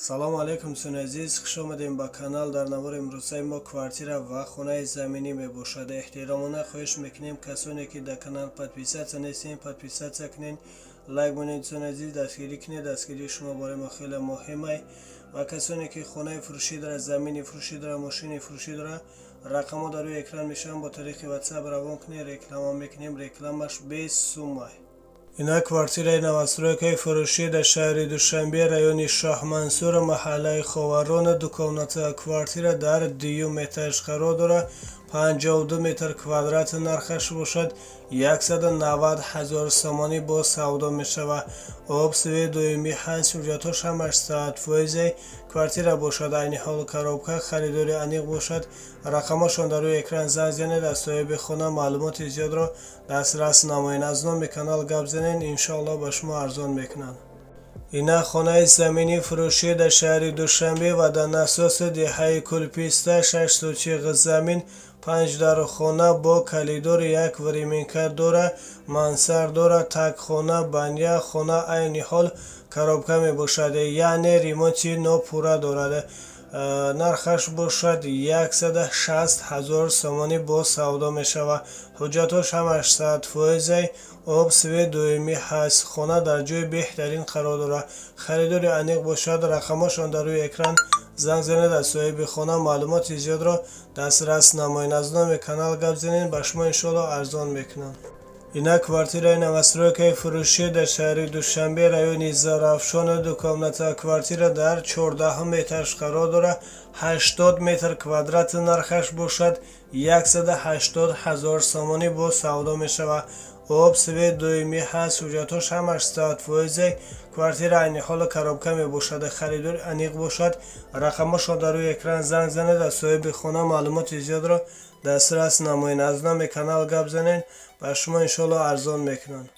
Салому алайкум, дӯстони азиз, хуш омадем ба канал. Дар навори имрӯзаи мо квартира ва хонаи заминӣ мебошад. Эҳтиромона хоҳиш мекунем, касоне ки дар канал подписаться нестем, подписаться кунед, лайк монед. Дӯстони азиз, дастгирӣ кунед, дастгирии шумо барои мо хеле муҳимай. Ва касоне ки хонаи фурӯшӣ дорад, замини фурӯшӣ дорад, мошини фурӯшӣ дорад, рақамҳо дар рӯи экран мешаванд, бо тариқи WhatsApp равон кунед, реклама мекунем, рекламаш бесумай. Ина квартираи новостройкаи фурӯшӣ дар шаҳри Душанбе, райони Шоҳмансур, маҳаллаи Ховарон. Двухкомната квартира дар дуюм этаж қарор дорад, 52 метр квадрат, нархаш бошад 190 ҳазор сомонӣ, бо савдо мешавад. Об, свет доимӣ ҳаст, ҳуҷҷатҳош ҳамаш 100%. Квартира бошад, айни ҳол коробка. Харидори аниқ бошад, рақамҳошон дар рӯи экран, занг занед, аз соҳиби хона маълумоти зиёдро дастрас намоед. Аз номи канал гап занед, иншоалло, ба шумо арзон мекунанд. Ина хонаи заминӣ фурӯшӣ дар шаҳри Душанбе ва дар насоси деҳаи Кулписта, 6 сотих замин, панҷ дархона, бо коридор, як временка дора, мансарда дора, тагхона, баня. Хона айни ҳол коробка мебошад, яъне ремонти нопурра дорад. Нархаш бошад 160 ҳазор сомонӣ, бо савдо мешавад. Ҳуҷҷатҳош ҳамаш 100%, об, свет доимӣ ҳаст. Хона дар ҷои беҳтарин қарор дорад. Харидори аниқ бошад, рақамҳошон дар рӯи экран, занг занед, аз соҳиби хона маълумоти зиёдро дастрас намоед. Аз номи канал гап занед, ба шумо иншоалло арзон мекунанд. Ина квартираи новостройкаи фурӯшӣ дар шаҳри Душанбе, райони Зарафшон. Двухкомната квартира дар 14-ум этаж қарор дорад, 80 метр квадрат, нархаш бошад 180 ҳазор сомонӣ, бо савдо мешавад. Об, свет доимӣ ҳаст, ҳуҷҷатҳош ҳамаш 100%. Квартира айни ҳол коробка мебошад. Харидори аниқ бошад, рақамҳошро дар рӯи экран, занг занед, аз соҳиби хона маълумоти зиёдро дастрас намоед. Аз номи канал гап занед, ба шумо иншоалло арзон мекунанд.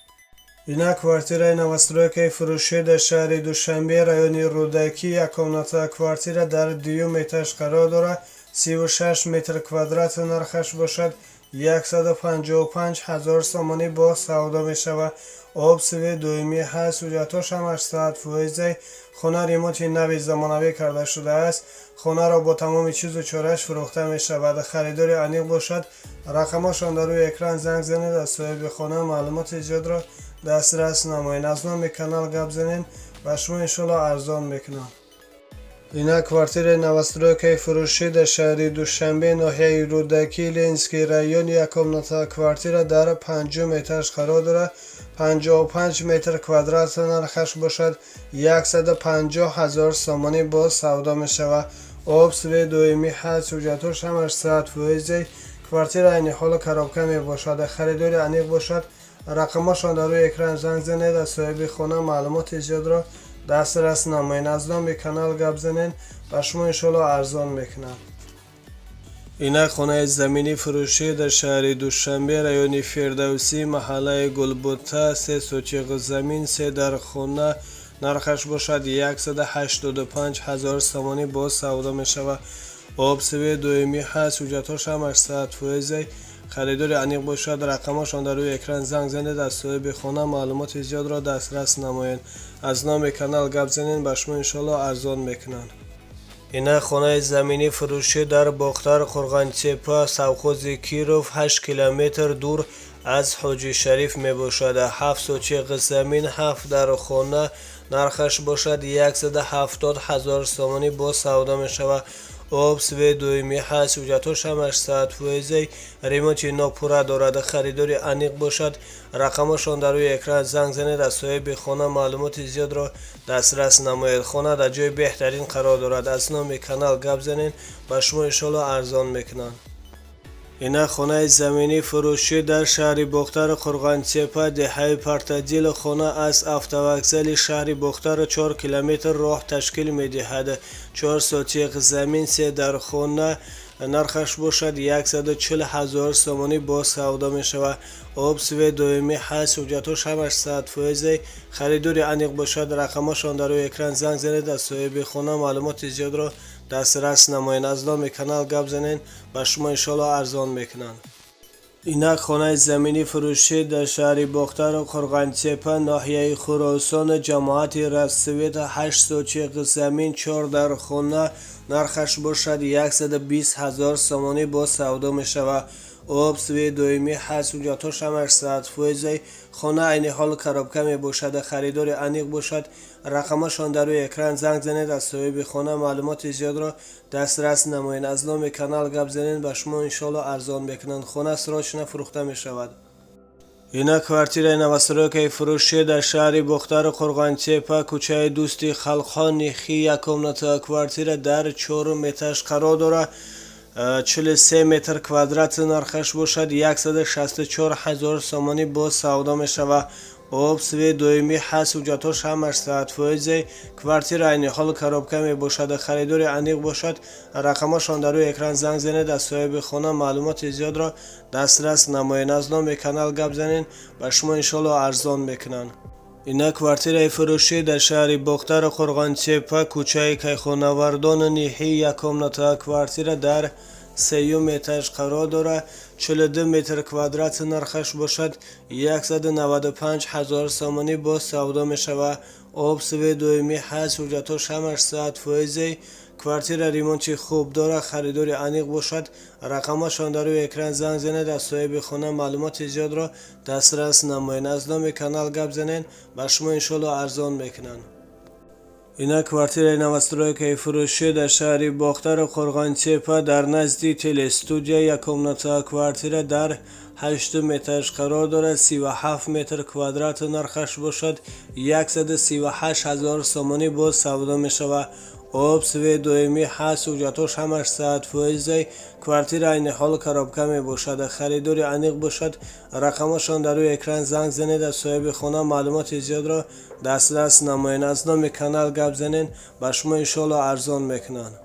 Ина квартираи новостройкаи фурӯшӣ дар шаҳри Душанбе, райони Рӯдакӣ. Яккомната квартира дар дуюм этаж қарор дорад, 36 метр квадрат, нархаш бошад 155 ҳазор сомонӣ, бо савдо мешавад. Об, свет доимӣ ҳаст, ҳуҷҷатҳош ҳамаш 100%. Хона ремонти нави замонавӣ карда шудааст. Хонаро бо тамоми чизу чорааш фурӯхта мешавад. Харидори аниқ бошад, рақамҳошон дар рӯи экран, занг занед, аз соҳиби хона маълумоти зиёдро дастрас намоед. Аз номи канал гап занед, ба шумо иншоалло арзон мекунанд. Ина квартираи новостройкаи фурӯшӣ дар шаҳри Душанбе, ноҳияи Рӯдакӣ, Ленинский район. Яккомната квартира дар панҷум этаж қарор дорад, 55 метр квадрат, нархаш бошад 150 ҳазор сомонӣ, бо савдо мешавад. Об, свет доимӣ ҳаст, ҳуҷҷатҳош ҳамаш 100%. Квартира айни ҳол коробка мебошад. Харидори аниқ бошад, рақамҳошон дар рӯи экран, занг занед, аз соҳиби хона маълумоти зиёдро дастрас намоед. Аз номи канал гап занед, ба шумо иншоалло арзон мекунанд. Ина хонаи заминӣ фурӯшӣ дар шаҳри Душанбе, райони Фирдавсӣ, маҳаллаи Гулбута, се сотих замин, се дархона, нархаш бошад 185 ҳазор сомонӣ, бо савдо мешавад. Об, свет доимӣ ҳаст, ҳуҷҷатҳош ҳамаш 100%. Харидори аниқ бошад, рақамҳошон дар рӯи экран, занг занед, аз соҳиби хона маълумоти зиёдро дастрас намоед. Аз номи канал гап занед, ба шумо иншоалло арзон мекунанд. Ина хонаи заминӣ фурӯшӣ дар Бохтар, Қурғонтеппа, совхози Киров, 8 километр дур аз Ҳоҷи Шариф мебошад. 7 сотих замин, ҳафт дархона, нархаш бошад 170 ҳазор сомонӣ, бо савдо мешавад. Об, свет доимӣ ҳаст, ҳуҷҷатҳош ҳамаш 100%, ремонти нопурра дорад. Харидори аниқ бошад, рақамҳошон дар рӯи экран, занг занед, аз соҳиби хона маълумоти зиёдро дастрас намоед. Хона дар ҷои беҳтарин қарор дорад. Аз номи канал гап занед, ба шумо иншоалло арзон мекунанд. Ина хонаи заминӣ фурӯшӣ дар шаҳри Бохтар, Қурғонтеппа, деҳаи Партадил. Хона аз автовокзали шаҳри Бохтар 4 километр роҳ ташкил медиҳад. 4 сотих замин, се дархона, нархаш бошад 140 ҳазор сомонӣ, бо савдо мешавад. Об, свет доимӣ ҳаст, ҳуҷҷатҳош ҳамаш 100%. Харидори аниқ бошад, рақамҳошон дар рӯи экран, занг занед, аз соҳиби хона маълумоти зиёдро дастрас намоед. Аз номи канал гап занед, ба шумо иншоалло арзон мекунанд. Инак хонаи заминӣ фурӯшӣ дар шаҳри Бохтару Қурғонтеппа, ноҳияи Хуросон, ҷамоати Рассвет, 8 сотих замин, чор дар хона, нархаш бошад 120 000 сомонӣ, боз савдо мешавад. Об, свет доимӣ ҳаст, ҳуҷҷатҳош ҳамаш 100%. Хона айни ҳол коробка мебошад. Харидори аниқ бошад, рақамашон дар рӯи экран, занг занед, аз соҳиби хона маълумоти зиёдро дастрас намоед. Аз номи канал гап занед, ба шумо иншоалло арзон мекунанд. Хона срочно фурӯхта мешавад. Инак квартираи новостройкаи фурӯшӣ дар шаҳри Бохтару Қурғонтеппа, кӯчаи Дӯсти халқҳо, Нихи, як комната квартира дар чорум этаж қарор дорад, 43 метр квадрат, нархаш бошад 164 000 сомонӣ, боз савдо мешавад. Об, свет доимӣ ҳаст, ҳуҷҷатҳош ҳамаш 100%. Квартира айни ҳол коробка мебошад. Харидори аниқ бошад, рақамашон дар рӯи экран, занг занед, аз соҳиби хона маълумоти зиёдро дастрас намоед. Аз номи канал гап занед, ба шумо иншоалло арзон мекунанд. Инак квартираи фурӯшӣ дар шаҳри Бохтару Қурғонтеппа, кӯчаи Кайхонавардон, Ниҳи, як комната квартира дар сеюм этаж қарор дорад, 42 метр квадрат, нархаш бошад 195 000 сомонӣ, боз савдо мешавад. Об, свет доимӣ ҳаст, ҳуҷҷатҳош ҳамаш 100%. Квартира ремонти хуб дорад. Харидори аниқ бошад, рақамашон дар рӯи экран, занг занед, аз соҳиби хона маълумоти зиёдро дастрас намоед. Аз номи канал гап занед, ба шумо иншоалло арзон мекунанд. Инак квартираи новостройкаи фурӯшӣ дар шаҳри Бохтару Қурғонтеппа, дар назди телестудия, як комната квартира дар ҳаштум этаж қарор дорад, 37 метр квадрат, нархаш бошад 138 000 сомонӣ, боз савдо мешавад. Об, свет доимӣ ҳаст, ҳуҷҷатҳош ҳамаш 100%. Квартира айни ҳол коробка мебошад. Харидори аниқ бошад, рақамашон дар рӯи экран, занг занед, аз соҳиби хона маълумоти зиёдро дастрас намоед. Аз номи канал гап занед, ба шумо иншоалло арзон мекунанд.